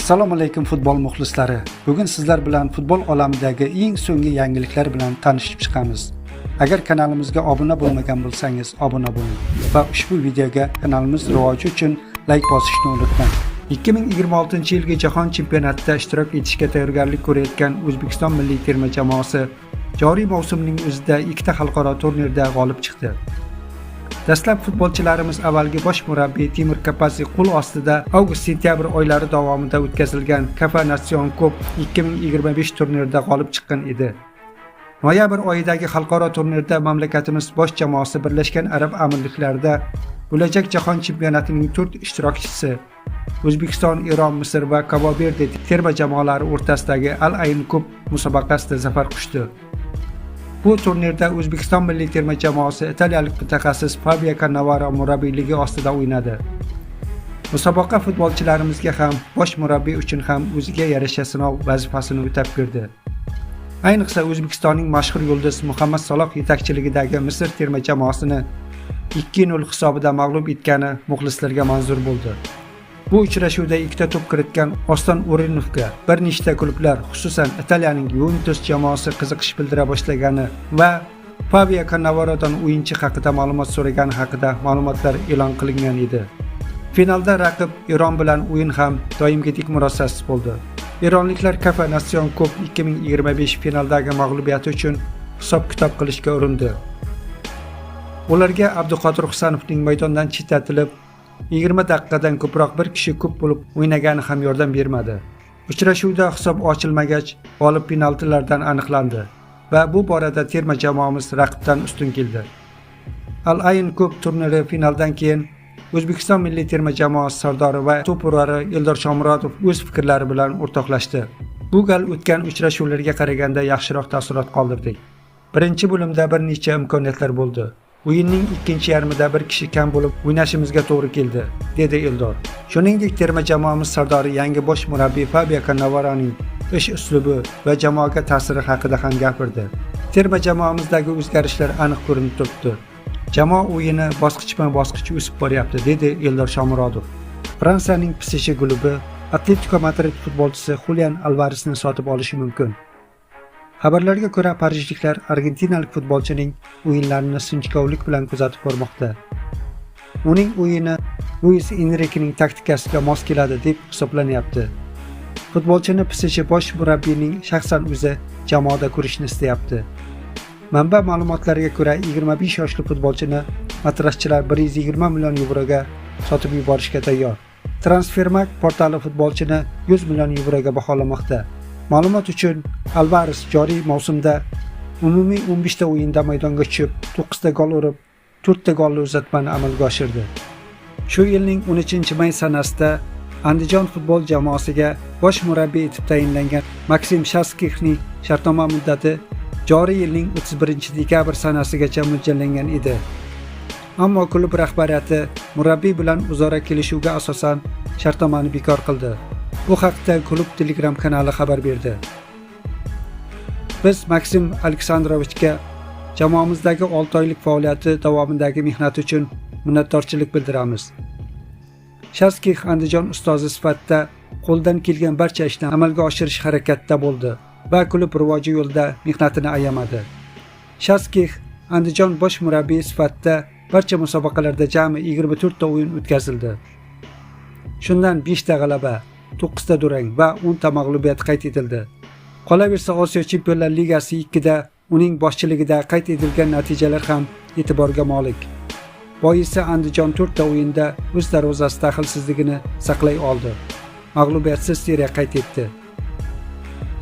Assalomu alaykum futbol muxlislari. Bugun sizlar bilan futbol olamidagi eng so'nggi yangiliklar bilan tanishib chiqamiz. Agar kanalimizga obuna bo'lmagan bo'lsangiz, obuna bo'ling va ushbu videoga kanalimiz rivoji uchun like bosishni unutmang. 2026-yilgi jahon chempionatida ishtirok etishga tayyorgarlik ko'rayotgan O'zbekiston milliy terma jamoasi joriy mavsumning o'zida ikkita xalqaro turnirda g'olib chiqdi. Dastlab futbolchilarimiz avvalgi bosh murabbiy Timur Kapadze qo'l ostida avgust-sentyabr oylari davomida o'tkazilgan Kafa Nation Cup 2025 turnirida g'olib chiqqan edi. Noyabr oyidagi xalqaro turnirda mamlakatimiz bosh jamoasi Birlashgan Arab Amirliklarida bo'lajak jahon chempionatining 4 ishtirokchisi O'zbekiston, Eron, Misr va Kabo-Verde terma jamoalari o'rtasidagi Al Ayn Cup musobaqasida zafar quchdi. Bu turnirda O'zbekiston milliy terma jamoasi italiyalik mutaxassis Fabio Cannavaro murabbiyligi ostida o'ynadi. Musobaqa futbolchilarimizga ham, bosh murabbiy uchun ham o'ziga yarasha sinov vazifasini o'tab berdi. Ayniqsa O'zbekistonning mashhur yulduz Muhammad Saloh yetakchiligidagi Misr terma jamoasini 2-0 hisobida mag'lub etgani muxlislarga manzur bo'ldi. Bu uchrashuvda ikkita to'p kiritgan Oston O'rinovga bir nechta klublar, xususan Italiyaning Juventus jamoasi qiziqish bildira boshlagani va Fabio Cannavarodan o'yinchi haqida ma'lumot so'ragani haqida ma'lumotlar e'lon qilingan edi. Finalda raqib Eron bilan o'yin ham doimgidek murosasiz bo'ldi. Eronliklar Kafa Nation Cup 2025 finaldagi mag'lubiyati uchun hisob-kitob qilishga urindi. Ularga Abduqodir Husanovning maydondan chetlatilib, 20 daqiqadan ko'proq bir kishi ko'p bo'lib o'ynagani ham yordam bermadi. Uchrashuvda hisob ochilmagach, g'olib penaltilardan aniqlandi va bu borada terma jamoamiz raqibdan ustun keldi. Al Ayn Cup turniri finaldan keyin O'zbekiston milliy terma jamoasi sardori va to'p urari Eldor Shomurodov o'z fikrlari bilan o'rtoqlashdi. Bu gal o'tgan uchrashuvlarga qaraganda yaxshiroq taassurot qoldirdik. Birinchi bo'limda bir necha imkoniyatlar bo'ldi. O'yinning ikkinchi yarmida bir kishi kam bo'lib o'ynashimizga to'g'ri keldi, dedi Eldor. Shuningdek, terma jamoamiz sardori yangi bosh murabbiy Fabio Cannavaroning ish uslubi va jamoaga ta'siri haqida ham gapirdi. Terma jamoamizdagi o'zgarishlar aniq ko'rinib turibdi. Jamoa o'yini bosqichma-bosqich o'sib boryapti, dedi Eldor Shomurodov. Fransiyaning PSG klubi Atletico Madrid futbolchisi Julian Alvaresni sotib olishi mumkin. Xabarlarga ko'ra, parijliklar argentinalik futbolchining o'yinlarini sinchkovlik bilan kuzatib bormoqda. Uning o'yini Luis Enrikening taktikasiga mos keladi deb hisoblanyapti. Futbolchini PSG bosh murabbiyining shaxsan o'zi jamoada ko'rishni istayapti. Manba ma'lumotlariga ko'ra, 25 yoshli futbolchini matraschilar 120 million yevroga sotib yuborishga tayyor. Transfermarkt portali futbolchini 100 million yevroga baholamoqda. Ma'lumot uchun, Alvares joriy mavsumda umumiy 15 ta o'yinda maydonga tushib, 9 ta gol urib, 4 ta golli uzatmani amalga oshirdi. Shu yilning 13-may sanasida Andijon futbol jamoasiga bosh murabbiy etib tayinlangan Maksim Shaskixning shartnoma muddati joriy yilning 31-dekabr sanasigacha mo'ljallangan edi. Ammo klub rahbariyati murabbiy bilan o'zaro kelishuvga asosan shartnomani bekor qildi. Bu haqda klub Telegram kanali xabar berdi. Biz Maksim Aleksandrovichga jamoamizdagi 6 oylik faoliyati davomidagi mehnati uchun minnatdorchilik bildiramiz. Shaskix Andijon ustozi sifatida qo'ldan kelgan barcha ishni amalga oshirish harakatida bo'ldi va klub rivoji yo'lida mehnatini ayamadi. Shaskix Andijon bosh murabbiyi sifatida barcha musobaqalarda jami 24 ta o'yin o'tkazildi. Shundan 5 ta g'alaba, 9 ta durang va 10 ta mag'lubiyat qayd etildi. Qolaversa, Osiyo Chempionlar Ligasi 2 da uning boshchiligida qayd etilgan natijalar ham e'tiborga molik. Boisi, Andijon 4 ta o'yinda o'z darvozasi daxlsizligini saqlay oldi. Mag'lubiyatsiz seriya qayd etdi.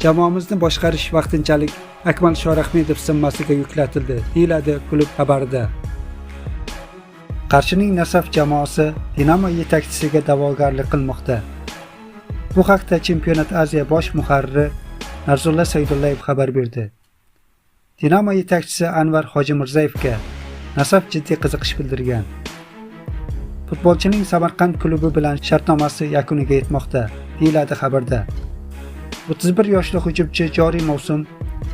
Jamoamizni boshqarish vaqtinchalik Akmal Shorahmedov zimmasiga yuklatildi, deyiladi klub xabarida. Qarshining Nasaf jamoasi Dinamo yetakchisiga da'vogarlik qilmoqda. Bu haqda Chempionat Aziya bosh muharriri Narzulla Saydullayev xabar berdi. Dinamo yetakchisi Anvar Hojimirzayevga Nasaf jiddiy qiziqish bildirgan. Futbolchining Samarqand klubi bilan shartnomasi yakuniga yetmoqda, deyiladi xabarda. 31 yoshli hujumchi joriy mavsum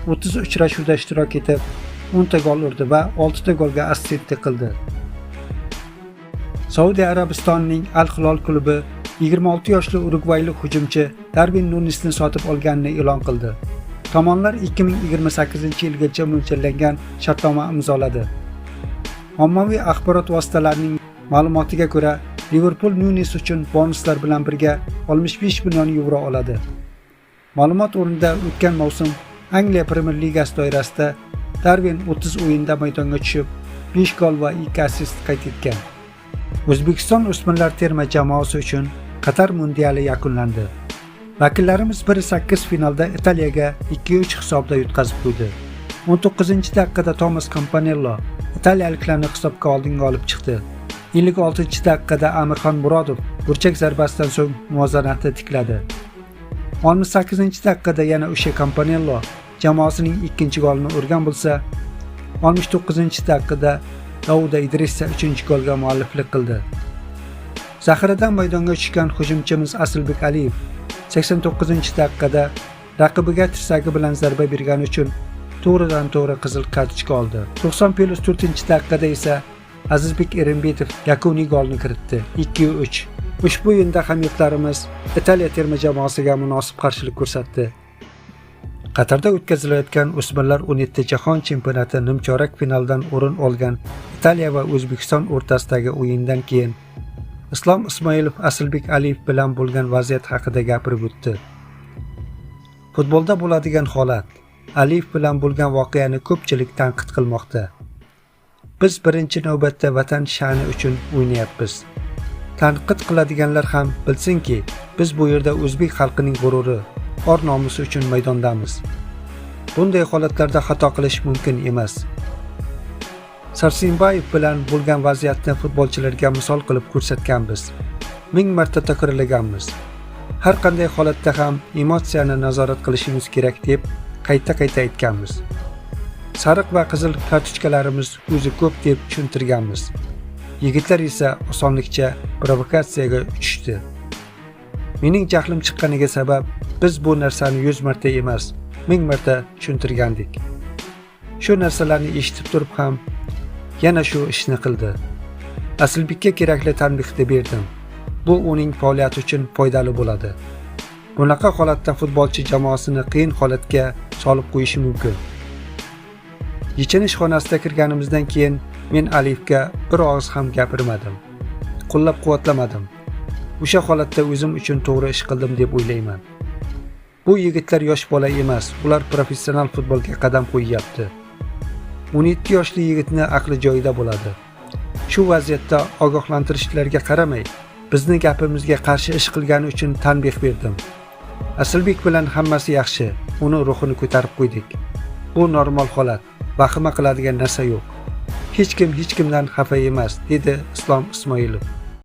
30 uchrashuvda ishtirok etib, 10 ta gol urdi va 6 ta golga assistlik qildi. Saudiya Arabistonining Al Hilol klubi 26 yoshli urugvaylik hujumchi Darvin Nunesni sotib olganini e'lon qildi. Tomonlar 2028-yilgacha mo'ljallangan shartnoma imzoladi. Ommaviy axborot vositalarining ma'lumotiga ko'ra, Liverpool Nunes uchun bonuslar bilan birga 65 million yevro oladi. Ma'lumot o'rnida, o'tgan mavsum Angliya Premier Ligasi doirasida Darvin 30 o'yinda maydonga tushib, 5 gol va 2 assist qayd etgan. O'zbekiston o'smirlar terma jamoasi uchun Qatar mundiali yakunlandi. Vakillarimiz 1/8 finalda Italiyaga 2-3 hisobda yutqazib qo'ydi. 19-daqiqada Tomas Kampanello italiyaliklarni hisobga oldinga olib chiqdi. 56-daqiqada Amirxon Murodov burchak zarbasidan so'ng muvozanatni tikladi. 68-daqiqada yana o'sha Kampanello jamoasining ikkinchi golini urgan bo'lsa, 69-daqiqada Dauda Idrissa 3-golga mualliflik qildi. Zaxiradan maydonga tushgan hujumchimiz Asilbek Aliyev 89-daqiqada raqibiga tirsagi bilan zarba bergani uchun to'g'ridan to'g'ri qizil kartochka oldi. 90+4-daqiqada esa Azizbek Erimbetov yakuniy golni kiritdi. 2-3. Ushbu o'yinda hamyurtlarimiz Italiya terma jamoasiga munosib qarshilik ko'rsatdi. Qatarda o'tkazilayotgan o'smirlar 17 jahon chempionati nimchorak finalidan o'rin olgan Italiya va O'zbekiston o'rtasidagi o'yindan keyin Islom Ismoilov Asilbek Aliyev bilan bo'lgan vaziyat haqida gapirib o'tdi. Futbolda bo'ladigan holat. Aliyev bilan bo'lgan voqeani ko'pchilik tanqid qilmoqda. Biz birinchi navbatda vatan sha'ni uchun o'ynayapmiz. Tanqid qiladiganlar ham bilsinki, biz bu yerda o'zbek xalqining g'ururi, or nomusi uchun maydondamiz. Bunday holatlarda xato qilish mumkin emas. Sarsenbayev bilan bo'lgan vaziyatni futbolchilarga misol qilib ko'rsatganmiz. Ming marta takrorlaganmiz. Har qanday holatda ham emotsiyani nazorat qilishimiz kerak deb qayta-qayta aytganmiz. Sariq va qizil kartochkalarimiz o'zi ko'p deb tushuntirganmiz. Yigitlar esa osonlikcha provokatsiyaga uchishdi. Mening jahlim chiqqaniga sabab, biz bu narsani 100 marta emas, 1000 marta tushuntirgandik. Shu narsalarni eshitib turib ham yana shu ishni qildi. Asilbekka kerakli tanbehni berdim. Bu uning faoliyati uchun foydali bo'ladi. Bunaqa holatda futbolchi jamoasini qiyin holatga solib qo'yishi mumkin. Yechinish xonasida kirganimizdan keyin men Aliyevga bir og'iz ham gapirmadim. Qo'llab-quvvatlamadim. O'sha holatda o'zim uchun to'g'ri ish qildim deb o'ylayman. Bu yigitlar yosh bola emas, ular professional futbolga qadam qo'yyapti. 17 yoshli yigitni aqli joyida bo'ladi. Shu vaziyatda ogohlantirishlarga qaramay, bizni gapimizga qarshi ish qilgani uchun tanbeh berdim. Asilbek bilan hammasi yaxshi, uni ruhini ko'tarib qo'ydik. Bu normal holat, vahima qiladigan narsa yo'q. Hech kim hech kimdan xafa emas, dedi Islom Ismoilov.